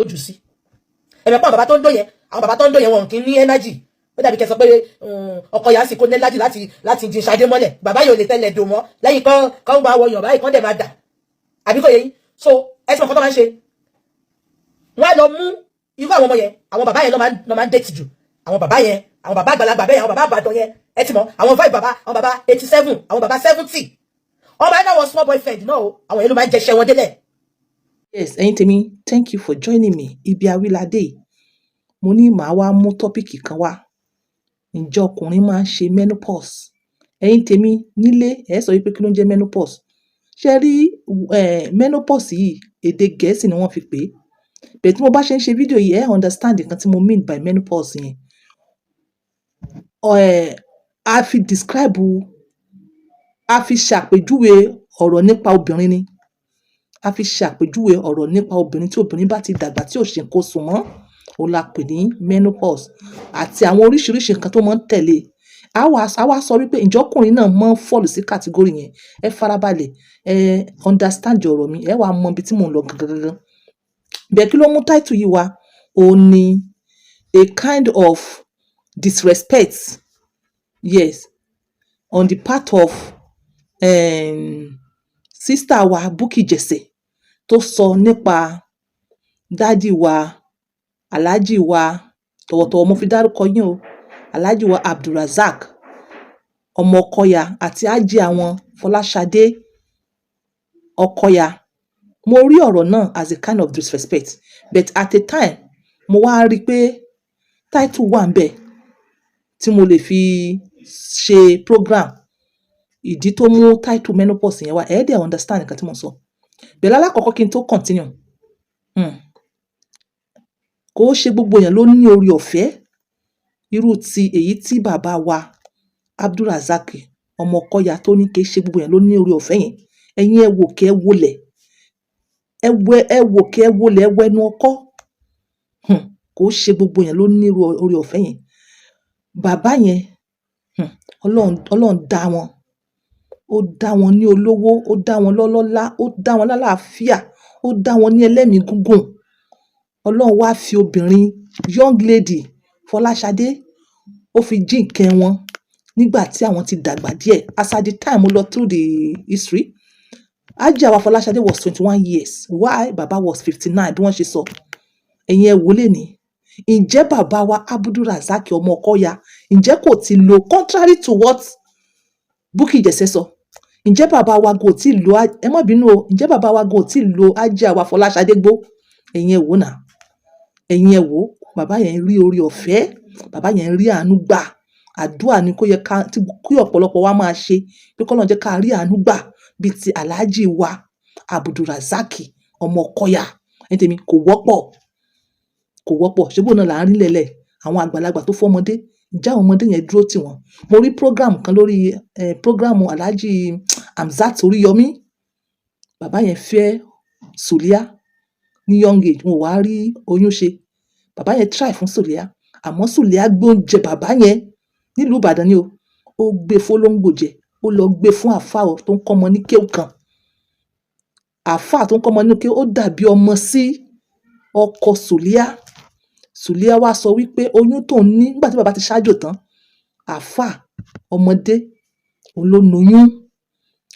Jù sí ẹ̀mẹ̀ pọ̀, bàbá tó ń dó yẹn, àwọn bàbá tó ń dó yẹn, wọn kì í ní energy. Ó dàbí kẹ́ sọ pé ọkọ yà á sì kó ní energy láti jí Ṣadé mọ́lẹ̀. Bàbá yóò lè tẹ́lẹ̀ dò mọ́ lẹ́yìn kan kan máa wọ yàn báyìí kan dẹ̀ máa dà, àbí kò yẹ yín? So ẹ ti mọ̀ kọ́ tó máa ń ṣe, wọ́n á lọ mú irú àwọn ọmọ yẹn. Àwọn bàbá yẹn ló máa ń date jù. Àwọn bàbá yẹn, àwọn bàbá àgbàlagbà bẹ́ẹ̀, àwọn bàbá àbàdàn yẹn, ẹ ti mọ̀ àwọn vibe bàbá, àwọn bàbá 87, àwọn bàbá 70. Wọ́n máa ń náwọn small boyfriend náà o. Àwọn yẹn ló máa ń jẹṣẹ́ wọn délẹ̀. Yes, ẹ̀yin tèmi, thank you for joining me. Ibi awíládé yìí, mo ní màá wá mú topic kan wá. Ǹjẹ́ ọkùnrin máa ń ṣe menopause? Ẹ̀yin tèmi nílé, ẹ sọ wípé kí ló ń jẹ́ menopause? Ṣé ẹ rí menopause yìí, èdè Gẹ̀ẹ́sì ni wọ́n fi pè é. Bẹ́ẹ̀ tí mo bá ṣe ń ṣe fídíò yìí, ẹ understand nǹkan tí mo mean by menopause yẹn. A fi describe, a fi ṣàpèjúwe ọ̀rọ̀ nípa obìnrin ni. A fi ṣàpèjúwe ọ̀rọ̀ nípa obìnrin, tí obìnrin bá ti dàgbà, tí ò ṣe nǹkan oṣù mọ́, òun la pè ní menopause àti àwọn oríṣiríṣi nǹkan tó máa ń tẹ̀lé. A wá sọ wípé ǹjẹ́ ọkùnrin náà máa ń fall sí category yẹn? Ẹ farabalẹ̀, ẹ understand ọ̀rọ̀ mi, ẹ wá mọ ibi tí mò ń lọ gangan gangan. Bẹ́ẹ̀ kí ló mú title yìí wá? Òun ni a kind of disrespect, yes, on the part of sister wa Bukky Jesse tó sọ nípa daddy wa, Alhaji wa, tọ̀wọ̀tọ̀wọ̀ mo fi dárúkọ yín o, Alhaji wa Abdulrasaq ọmọ Ọkọya àti Hajia wọn Fọláṣadé Ọkọya. Mo rí ọ̀rọ̀ náà as a kind of disrespect, but at a time mo wá rí i pé title wà ńbẹ̀ tí mo lè fi ṣe program. Ìdí tó mú title menopause yẹn wá, ẹ dẹ̀ understand nǹkan tí mo sọ. Bẹ́ẹ̀ lálákọ̀ọ́kọ́, kí n tó continue, kò ṣe gbogbo èèyàn ló ní oore ọ̀fẹ́ irú ti èyí tí bàbá wa Abdulrasaq ọmọ Ọkọya tó ní. Kì í ṣe gbogbo èèyàn ló ní oore ọ̀fẹ́ yẹn. Ẹ̀yin ẹ wò kẹ́ ẹ wọlẹ̀, ẹ wẹ, ẹ wò kẹ́ ẹ wọlẹ̀, ẹ wẹnu ọkọ́. Kò ṣe gbogbo èèyàn ló ní irú oore ọ̀fẹ́ yẹn. Bàbá yẹn, Ọlọ́run dá wọn, ó dá wọn ní olówó, ó dá wọn lọ́lọ́lá, ó dá wọn lálàáfíà, ó dá wọn ní ẹlẹ́mìí gígùn. Ọlọ́run wá fi obìnrin, young lady Fọláṣadé, ó fi jíǹkẹ́ wọn nígbà tí àwọn ti dàgbà díẹ̀. As at the time mo lọ through the history, Hajia wa Fọláṣadé was 21 years while baba was 59, bí wọ́n ṣe sọ. Ẹ̀yin ẹ wò lé ní, ǹjẹ́ bàbá wa Abdulrasaq ọmọ Ọkọya, ǹjẹ́ kò ti lo, contrary to what Bukky Jesse sọ, ǹjẹ́ bàbá wa kò tí lo, ẹ má bínú o, ǹjẹ́ bàbá wa kò tí lo Hajia wa Fọláṣadé gbó? Ẹ̀yin ẹ wò náà, ẹ̀yin ẹ wò. Bàbá yẹn rí oore ọ̀fẹ́, bàbá yẹn rí àánú gbà. Àdúrà ni kó yẹ ká kí ọ̀pọ̀lọpọ̀ wa máa ṣe pé k'Ọlọ́run jẹ́ ká rí àánú gbà bíi ti Alhaji wa Abdulrasaq ọmọ Ọkọya. Ẹ̀yin tèmi, kò wọ́pọ̀, kò wọ́pọ̀. Ṣé bóun náà là ń rí lẹ́lẹ̀ àwọn àgbàlagbà tó fọ́mọdé? Ǹjẹ́ àwọn ọmọdé yẹn dúró tì wọ́n? Mo rí program kan lórí program Alhaji Hamzat Oríyọmí. Bàbá yẹn fẹ́ Sulia ní young age, wọn ò wá rí oyún ṣe. Bàbá yẹn try fún Sulia, àmọ́ Sulia gbé oúnjẹ bàbá yẹn nílùú Ìbàdàn ni o, ó gbé fólóńgbò jẹ. Ó lọ gbé fún àáfàá tó ń kọ́mọ ní kéwù kan. Àáfàá tó ń kọ́mọ ní kéwù, ó dàbí ọmọ sí ọkọ Sulia. Sulia wá sọ wípé oyún tó ń ní nígbà tí bàbá ti ṣáájò tán, àáfàá ọmọdé òun ló lóyún.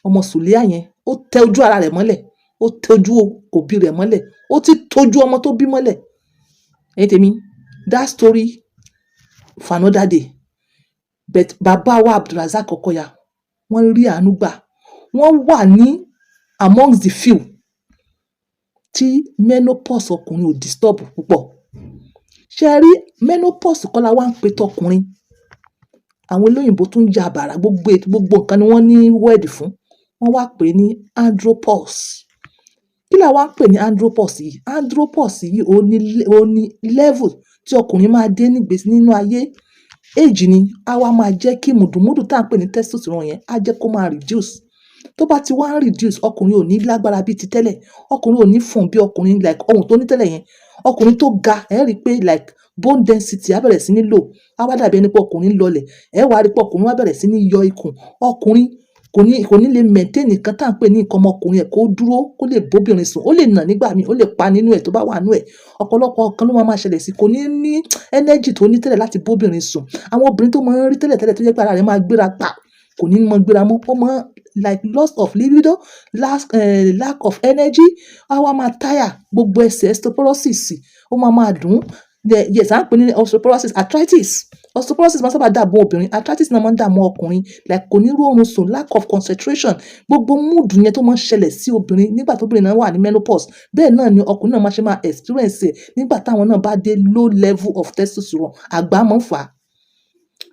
Ọmọ Sulia yẹn, ó tẹ ojú ara rẹ̀ mọ́lẹ̀, ó tẹ ojú òbí rẹ̀ mọ́lẹ̀, ó ti tójú ọmọ tó bí mọ́lẹ̀. Ẹ̀yin tèmi, that story for another day. But bàbá wa Abdulrasaq Ọkọya, wọ́n rí àánú gbà. Wọ́n wà ní amongst the few tí menopause ọkùnrin ò disturb púpọ̀. Ṣé ẹ rí menopause kọ́ la wá ń pe tọkùnrin? Àwọn olóyìnbó tún ya bàrà, gbogbo gbogbo nǹkan ni wọ́n ní word fún. Wọ́n wá pè é ní andropause. Kí la wá ń pè ní andropause yìí? Andropause yìí, ó ní level tí ọkùnrin máa dé nígbèsí nínú ayé, age ni, á wá máa jẹ́ kí mùdùmúdù tá à ń pè ní testosterone yẹn, á jẹ́ kó máa reduce. Tó bá ti wá ń reduce, ọkùnrin ò ní lágbára bíi ti tẹ́lẹ̀, ọkùnrin ò ní fọ̀n bí ọkùnrin, like ohun tó ní tẹ́lẹ̀ yẹn. Ọkùnrin tó ga, ẹ rí i pé like bone density á bẹ̀rẹ̀ sí ní low, á wá dàbí ẹni pé ọkùnrin ń lọlẹ̀. Ẹ wá rí i pé ọkùnrin wá bẹ̀rẹ̀ sí ní yọ ikùn. Ọkùnrin Kò ní lè maintain nǹkan tá à ń pè ní nǹkan ọmọkùnrin ẹ̀ kó dúró, kó lè bóbìnrin sùn. Ó lè nà nígbà míì, ó lè pa nínú ẹ̀ tó bá wà nínú ẹ̀. Ọ̀pọ̀lọpọ̀ nǹkan ló máa máa ṣẹlẹ̀ sí. Kò ní ní energy tó ní tẹ́lẹ̀ láti bóbìnrin sùn. Àwọn obìnrin tó máa ń rí tẹ́lẹ̀ tẹ́lẹ̀, tó jẹ́ pé ara rẹ̀ máa gbéra pa, kò ní mọ gbéra mọ́. Ó máa like loss of libido, lack of energy. Á wá máa tire gbogbo ẹsẹ̀, osteoporosis, ó máa máa dùn. Yes, à ń pè ní osteoporosis, arthritis. Osteoporosis máa sábà dààmú obìnrin, arthritis náà máa ń dààmú ọkùnrin. Like kò ní róorun sùn, lack of concentration, gbogbo mood yẹn tó máa ń ṣẹlẹ̀ sí obìnrin nígbà tó obìnrin náà wà ní menopause, bẹ́ẹ̀ náà ni ọkùnrin náà máa ṣe máa experience ẹ̀ nígbà táwọn náà bá dé low level of testosterone. Àgbà máa ń fà á.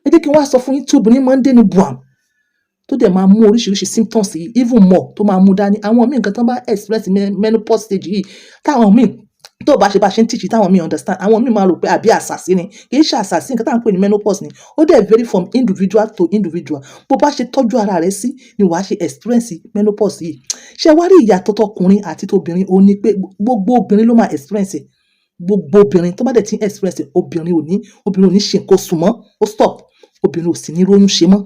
Ẹ jẹ́ kí n wá sọ fún yín, tí obìnrin máa ń dé ní buam, tó dẹ̀ máa mú oríṣiríṣi symptoms yìí even more tó máa mú dání. Àwọn míì, nǹkan tó bá experience menopause stage yìí, táwọn míì tó bá ṣe ń teach, táwọn míì understand, àwọn míì máa rò pé àbí àṣàsí ni. Kì í ṣe àṣàsí. Nǹkan táwọn ń pè ní menopause ni. Ó dẹ̀ vary from individual to individual. Bó bá ṣe tọ́jú ara rẹ sí ni wàá ṣe experience menopause yìí. Ṣé wá rí ìyàtọ̀ tọkùnrin àti tobìnrin? Ó ní pé gbogbo obìnrin ló máa experience ẹ̀. Gbogbo obìnrin tó bá dẹ̀ ti ń experience ẹ̀, obìnrin ò ní ṣe nǹkan oṣù mọ́, ó stop. Obìnrin ò sì ní róyún ṣe mọ́,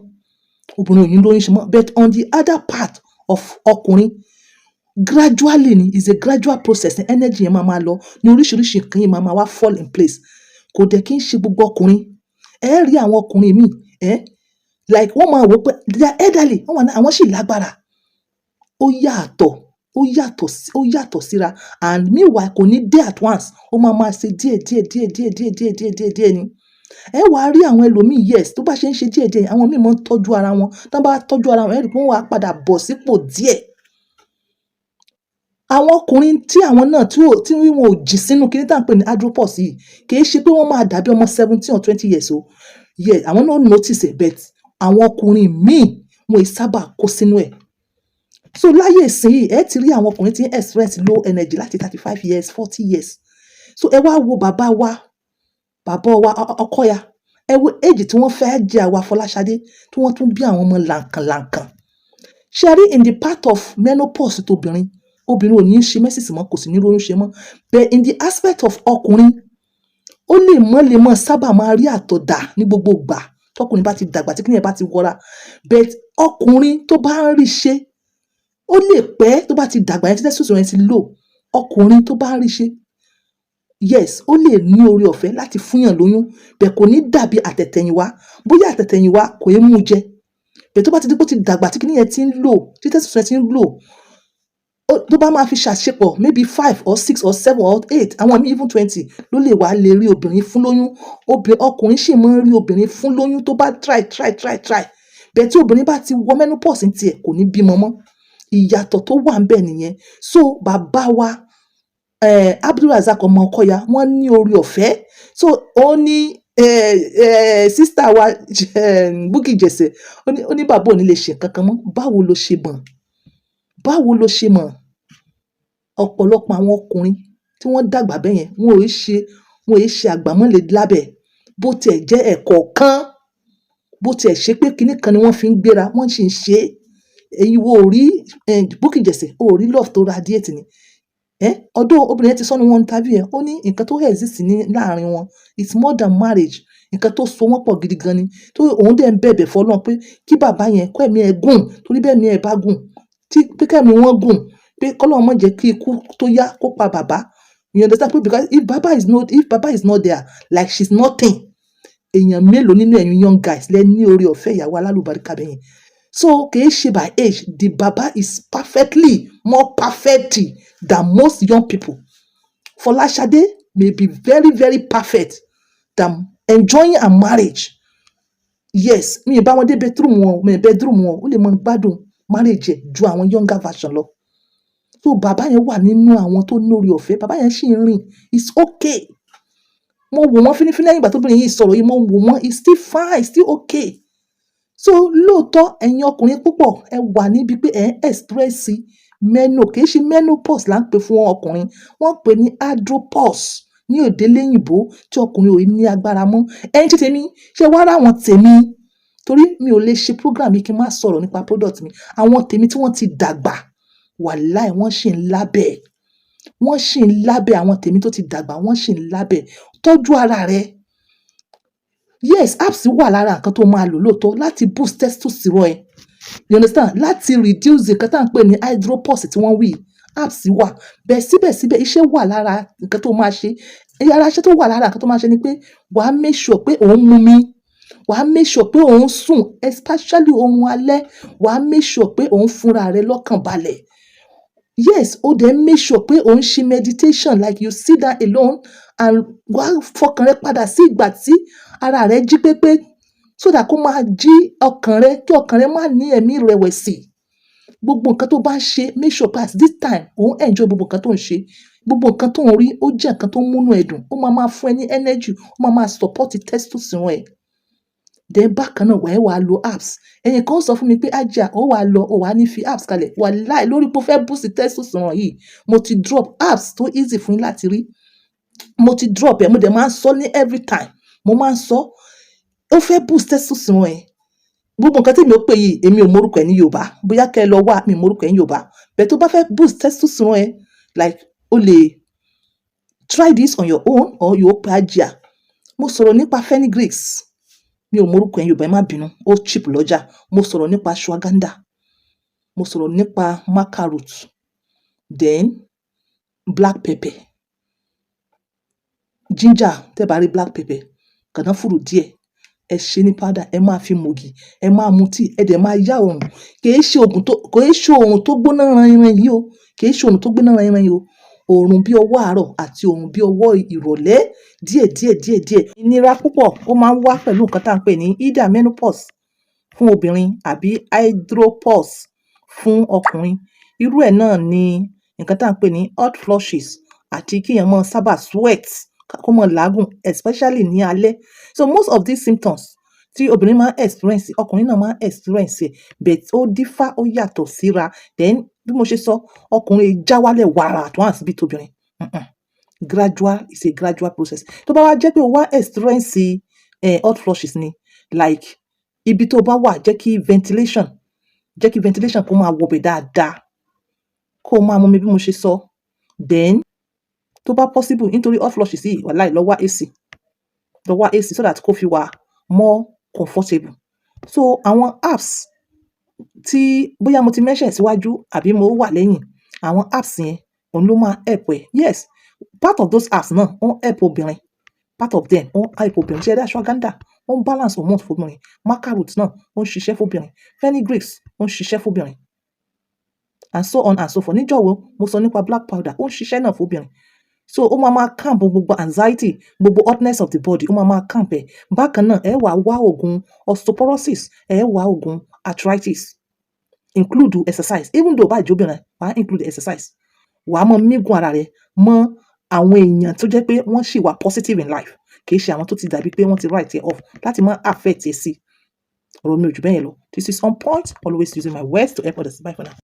obìnrin ò ní róyún ṣe mọ́. But on the other part of ọkùnrin, gradually ni, is a gradual process ni. Energy yẹn máa máa lọ ní, oríṣiríṣi nǹkan yẹn máa máa wá fall in place. Kò dẹ̀ kí ń ṣe gbogbo ọkùnrin. Ẹ rí àwọn ọkùnrin míì, ẹ like wọ́n máa wò pé they are elderly, wọ́n wà ní àwọn sì lágbára. Ó yàtọ̀ síra. And meanwhile, kò ní dé at once, ó máa máa ṣe díẹ̀ díẹ̀ díẹ̀ díẹ̀ díẹ̀ díẹ̀ díẹ̀ díẹ̀ díẹ̀ ni. Ẹ wàá rí àwọn ẹlòmíì, yes, tó bá ṣe ń ṣe díẹ̀ díẹ̀, àwọn míì máa ń tọ́jú ara wọn. Tí wọ́n bá tọ́jú ara wọn, ẹ rí i pé wọ́n wá padà bọ̀ sípò díẹ̀. Àwọn ọkùnrin tí àwọn náà tí wọn ò jì sínú kíní tá à ń pè ní andropause yìí, kì í ṣe pé wọ́n máa dàbí ọmọ 17 or 20 years o. Yes, àwọn náà notice it, but àwọn ọkùnrin míì, wọn ì sábà kó sínú ẹ̀. So láyé ìsinyìí, ẹ ti rí àwọn ọkùnrin tí ń experience low energy láti 35 years, 40 years. So ẹ wá wo bàbá wa, bàbá wa Ọkọya. Ẹ wo age tí wọ́n fẹ́ jẹ́ àwa Fọláṣadé, tí wọ́n tún bí àwọn ọmọ làǹkànlàǹkàn. Ṣe rí, in the part of menopause tóbìnrin, obìnrin ò ní ṣe menses mọ́, kò sì ní róyún ṣe mọ́. But in the aspect of ọkùnrin, ó lè mọ́ sábà máa rí àtọ̀dà ní gbogbo ìgbà tọkùnrin bá ti dàgbà, tí kíni bá ti wọra. But ọkùnrin tó bá ń rí ṣe, ó lè pẹ́ tó bá ti dàgbà yẹn, tí testosterone yẹn ti low. Ọkùnrin tó bá ń rí ṣe, yes, ó lè ní oore ọ̀fẹ́ láti fúnyàn lóyún, bẹ́ẹ̀ kò ní dàbí àtẹ̀tẹ̀yìnwá. Bóyá àtẹ̀tẹ̀yìnwá kò é mú jẹ bẹ́ẹ̀. Tó bá ti di pé ó ti dàgbà, tí kíní yẹn ti ń low, tí testosterone ti ń low, tó bá máa fi ṣàṣepọ̀, maybe five or six or seven or eight, àwọn míì even 20, ló lè wá lè rí obìnrin fún lóyún. Obìnrin, ọkùnrin sì máa ń rí obìnrin fún lóyún tó bá try, try, try, try. Bẹ́ẹ̀ tí obìnrin bá ti wọ menopause ní tiẹ̀, kò ní bímọ mọ́. Ìyàtọ̀ tó wà ń bẹ̀ nìyẹn. So bàbá wa Abdulrasaq ọmọ Ọkọya, wọ́n ní oore ọ̀fẹ́. So ó ní sister wa Bukky Jesse, ó ní bàbá ò ní lè ṣe nǹkan kan mọ́. Báwo ló ṣe mọ̀? Báwo ló ṣe mọ̀? Ọ̀pọ̀lọpọ̀ àwọn ọkùnrin tí wọ́n dàgbà bẹ́yẹn, wọn ò ṣe àgbàmọ́lẹ̀ lábẹ́. Bó tiẹ̀ jẹ́ ẹ̀kọ́ kan, bó tiẹ̀ ṣe pé kinní kan ni wọ́n fi ń gbéra, wọ́n sì ń ṣe é. Èyí wo ò rí Bukky Jesse, ò rí love tó radiate ni. Ọdún obìnrin yẹn ti sọ ní one interview yẹn, ó ní nǹkan tó exist ní láàrin wọn, it's more than marriage. Nǹkan tó so wọ́n pọ̀ gidi gan ni, tó òun dẹ̀ ń bẹ̀bẹ̀ fọlọ́run pé kí bàbá yẹn kó ẹ̀mí ẹ̀ gùn, torí bẹ́ẹ̀ ẹ̀mí ẹ̀ bá gùn, tí pé kẹ́mi wọ́n gùn, pé kọ́lọ́run má jẹ́ kí ikú tó yá kó pa bàbá. You understand? Pé because if baba is not there, like she's nothing. Èèyàn mélòó nínú ẹ̀yin young guys lẹ ní oore ọ̀fẹ́ ìyàwó alálùbáríkà bẹ́yẹn? So kì í ṣe by age. The baba is perfectly more perfect than most young people. Fọláṣadé may be very, very perfect than enjoying her marriage. Yes, mi ì bá wọn dé bedroom wọn, mi ì bedroom wọn. Ó lè máa gbádùn marriage ẹ̀ ju àwọn younger version lọ. So bàbá yẹn wà nínú àwọn tó ní oore ọ̀fẹ́. Bàbá yẹn sì ń rìn, it's okay. Mo wò wọ́n fínífíní lẹ́yìn ìgbà tóbìnrin yìí sọ̀rọ̀ yìí. Mo wò wọ́n, it's still fine, it's still okay. So lóòótọ́, ẹ̀yin ọkùnrin púpọ̀, ẹ wà níbi pé ẹ̀ ń express meno. Kì í ṣe menopause là ń pè fún ọkùnrin, wọ́n pè ní andropause ní èdè léyìnbó, tí ọkùnrin ò ní agbára mọ́. Ẹ̀yin tí tèmi ṣe wá rà wọ́n tèmi, torí mi ò lè ṣe program yìí kí n má sọ̀rọ̀ nípa product mi. Àwọn tèmi tí wọ́n ti dàgbà, wàláì, wọ́n sì ń lábẹ́, wọ́n sì ń lábẹ́. Àwọn tèmi tó ti dàgbà, wọ́n sì ń lábẹ́. Tọ́jú ara rẹ. Yes, herbs wà lára nǹkan tó máa lò lóòótọ́ láti boost testosterone ẹ. You understand? Láti reduce nǹkan tá à ń pè ní andropause tí wọ́n wí yìí, herbs wà bẹ́ẹ̀. Síbẹ̀síbẹ̀, iṣẹ́ wà lára nǹkan tó máa ṣe. Ara iṣẹ́ tó wà lára nǹkan tó máa ṣe ni pé wàá make sure pé òun mumi, wàá make sure pé òun sùn, especially oorun alẹ́. Wàá make sure pé òun fúnra rẹ lọ́kàn balẹ̀. Yes, ó dẹ̀ make sure pé òun ṣe meditation, like you sit down alone and wàá fọkàn rẹ padà sí ìgbà tí ara rẹ jí pépé, so that kó máa jí ọkàn rẹ, kí ọkàn rẹ má ní ẹ̀mí ìrẹ̀wẹ̀sì. Gbogbo nǹkan tó bá ń ṣe, make sure pé at this time òun enjoy gbogbo nǹkan tó ń ṣe. Gbogbo nǹkan tó ń rí, ó jẹ́ nǹkan tó ń múnú ẹ dùn. Ó máa máa fún ẹ ní energy, ó máa máa support testosterone ẹ. Then bákan náà, wàá wàá lo herbs. Ẹ̀yin kan sọ fún mi pé ajá ó wàá lọ, ó wàá ní fi herbs kalẹ̀. Wàláì, lórí pé ó fẹ́ boost testosterone yìí, mo ti drop herbs tó easy fún yín láti rí. Mo ti drop ẹ̀, mo dẹ̀ máa ń sọ ní every time. Mo máa ń sọ, ó fẹ́ boost testosterone ẹ̀. Gbogbo nǹkan tí mi ò pè yìí, èmi ò mọrúkọ ẹ̀ ní Yorùbá. Bóyá kẹ́ ẹ lọ wá, mi ò mọrúkọ ẹ̀ ní Yorùbá. But tó bá fẹ́ boost testosterone ẹ̀, like o lè try this on your own or you pe ajá. Mo sọ̀rọ̀ nípa fenugreek. Mi ò mọrúkọ ẹ̀ ní Yorùbá, ẹ má bínú. Ó cheap lọ́jà. Mo sọ̀rọ̀ nípa ashwagandha. Mo sọ̀rọ̀ nípa maca root. Then black pepper, ginger. Tẹ́ bá rí black pepper, kànáfùrù díẹ̀, ẹ ṣe ní powder, ẹ máa fi mògì, ẹ máa mu tíì, ẹ dẹ̀ máa yá òòrùn. Kì í ṣe òòrùn tó gbóná ranran yìí o. Kì í ṣe òòrùn tó gbóná ranran yìí o. Òòrùn bí ọwọ́ àárọ̀ àti òòrùn bí ọwọ́ ìrọ̀lẹ́, díẹ̀ díẹ̀ díẹ̀ díẹ̀. Ìnira púpọ̀ ó máa ń wá pẹ̀lú nǹkan tá à ń pè ní either menopause fún obìnrin àbí andropause fún ọkùnrin. Irú ẹ̀ náà ni nǹkan tá à ń pè ní hot flushes àti kí èèyàn máa sábà sweat, kó máa làágùn, especially ní alẹ́. So most of these symptoms tí obìnrin máa ń experience, ọkùnrin náà máa ń experience ẹ̀, but ó differ, ó yàtọ̀ síra. Then bí mo ṣe sọ, ọkùnrin já wálẹ̀ wàrà at once bí tobìnrin. Gradual is a gradual process. Tó bá wá jẹ́ pé o wá experience hot flushes ni, like ibi tó bá wà, jẹ́ kí ventilation kó máa wọbẹ̀ dáadáa, kó o máa mumi bí mo ṣe sọ. Then tó bá possible, nítorí hot flushes yìí, wàláì, lọ wá AC, lọ wá AC so that kó fi wà more comfortable. So àwọn herbs tí bóyá mo ti mention síwájú àbí mo wà lẹ́yìn, àwọn herbs yẹn, òun ló máa help ẹ. Yes, part of those herbs náà, ó ń help obìnrin. Part of them, ó ń help obìnrin. Ṣé ẹ rí ashwagandha? Ó ń balance hormones fóbìnrin. Maca root náà, ó ń ṣiṣẹ́ fóbìnrin. Fenugreek, ó ń ṣiṣẹ́ fóbìnrin, and so on and so forth. Níjọ́ wo mo sọ nípa black powder? Ó ń ṣiṣẹ́ náà fóbìnrin. So ó máa máa calm gbogbo anxiety, gbogbo hotness of the body, ó máa máa calm ẹ̀. Bákan náà, ẹ wàá wá oògùn osteoporosis, ẹ wá oògùn arthritis, include exercise. Even though bá ìjóbìnrin, wàá include exercise. Wàá mọ mígùn ara rẹ mọ́ àwọn èèyàn tó jẹ́ pé wọ́n sì wà positive in life, kì í ṣe àwọn tó ti dàbí pé wọ́n ti write ẹ off, láti má affect ẹ sí. Ọ̀rọ̀ mi ò jù bẹ́ẹ̀ lọ. This is On Point, always using my words to help others. Bye for now.